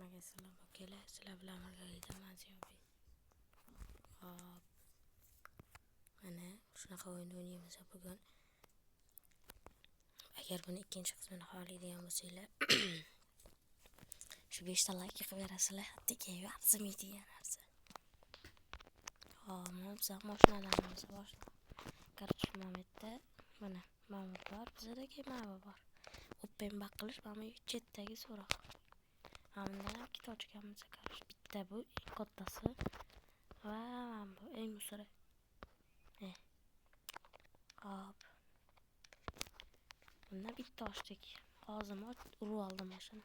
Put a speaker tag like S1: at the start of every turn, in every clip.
S1: Hammaga salom akalar, sizlar bilan birgalikda man Ziyobek. Hop. Mana shunaqa o'yin o'ynaymiz bugun. Agar buni ikkinchi qismini xohlaydigan bo'lsanglar, shu 5 ta like qilib berasizlar, tekin arzimaydigan narsa. Hop, mana biz mashinalarimiz bor. Короче, mana mana mana bor, bizada mana bor. Open back qilish mana bu chetdagi so'roq. Bundan ham ikkita ochganmiz, короче, bitta bu eng kattasi va mana bu eng usiri. Hop. Bundan bitta ochdik. Hozir urib oldim mashina.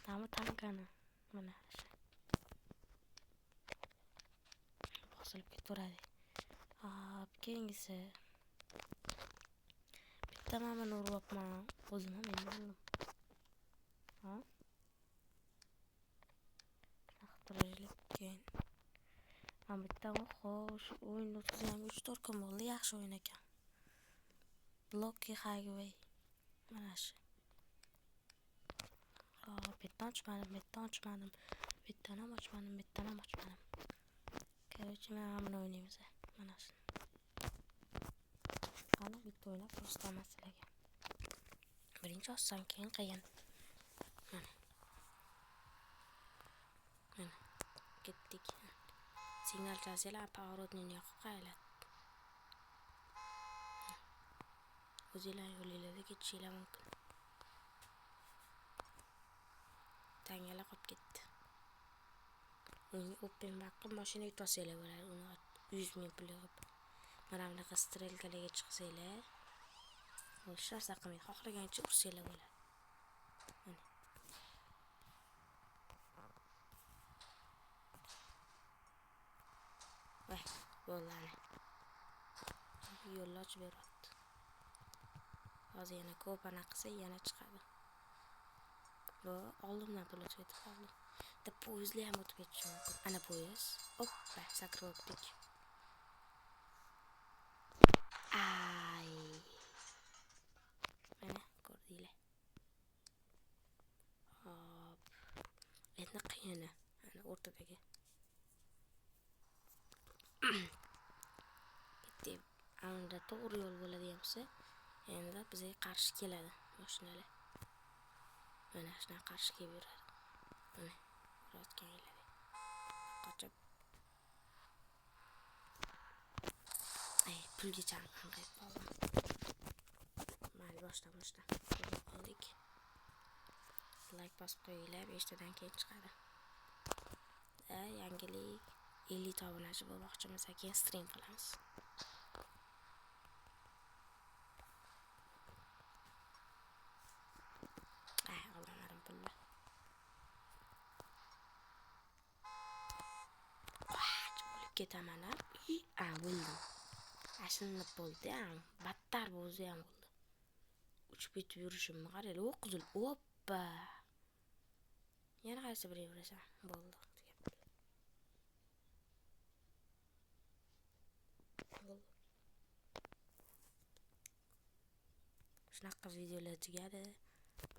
S1: Mana tankani mana shu. Bosilib ketaveradi. Hop, keyingisi. Bitta mana buni uryapman. O'zim ham endi bildim. Ha? Shunaqa turaylik keyin. Mana bitta xo'sh, o'yinni o'tkazganimga 3-4 kun bo'ldi, yaxshi o'yin ekan. Blocky Highway. Mana shu. Hop, bitta ochmadim, bitta ochmadim. Bittan ham ochmadim, bittan ham ochmadim. Короче, mana buni o'ynaymiz. Mana shuni. Qani bitta o'ynab ko'rsataman sizlarga. Birinchi oson, keyin qiyin. Mana. Mana. Ketdik. Signal chasanglar, поворотni yoqib qo'yinglar. O'zinglar yo'linglarda ketishinglar mumkin. Tangalar qolib ketdi. Uni open back qilib mashina yutib bo'ladi. Uni 100 ming pul yig'ib. Mana bunaqa strelkalarga chiqsanglar, hech narsa qilmaydi. Xohlagancha ursanglar bo'ladi. Mana. Voy, bo'ldi ana. Yo'lni ochib beryapti. Hozir yana ko'p anaqa qilsa yana chiqadi. Bu oldimdan pul o'tib ketib qoldi. Bitta poyezdlar ham o'tib ketishi mumkin. Ana poyezd. Oppa, sakrab o'tdik. Ay. Mana ko'rdinglar. Hop. Endi qiyini. Ana o'rtadagi. Ketdik. Unda to'g'ri yo'l bo'ladigan bo'lsa, endi bizga qarshi keladi mashinalar. Mana shunaqa qarshi kelib yuradi. Mana ko'rayotganinglar. Qochib. Ay, pulga anqayib qoldim. Mayli, boshdan qoldik. Like bosib qo'yinglar, 5 tadan keyin chiqadi. Yangilik 50 ta obunachi bo'lmoqchimiz, keyin stream qilamiz. Ay, olamadim pulni. O'lib ketaman a. O'ldim. Ashinib bo'ldi, battar o'zi ham bo'ldi. Uchib ketib yurishimni qaranglar, o qizil, oppa. Yana qaysi birini urasan? Bo'ldi. Bo'ldi. Shunaqa videolar tugadi.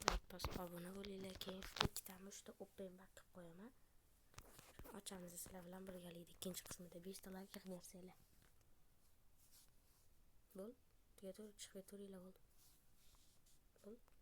S1: Like bosib obuna bo'linglar. Keyin ikkitami uchta open back qilib qo'yaman. Ochamiz sizlar bilan birgalikda ikkinchi qismida 5 ta like qilib bersanglar. Bo'l. Tugatib chiqib ketaveringlar, bo'ldi. Bo'ldi.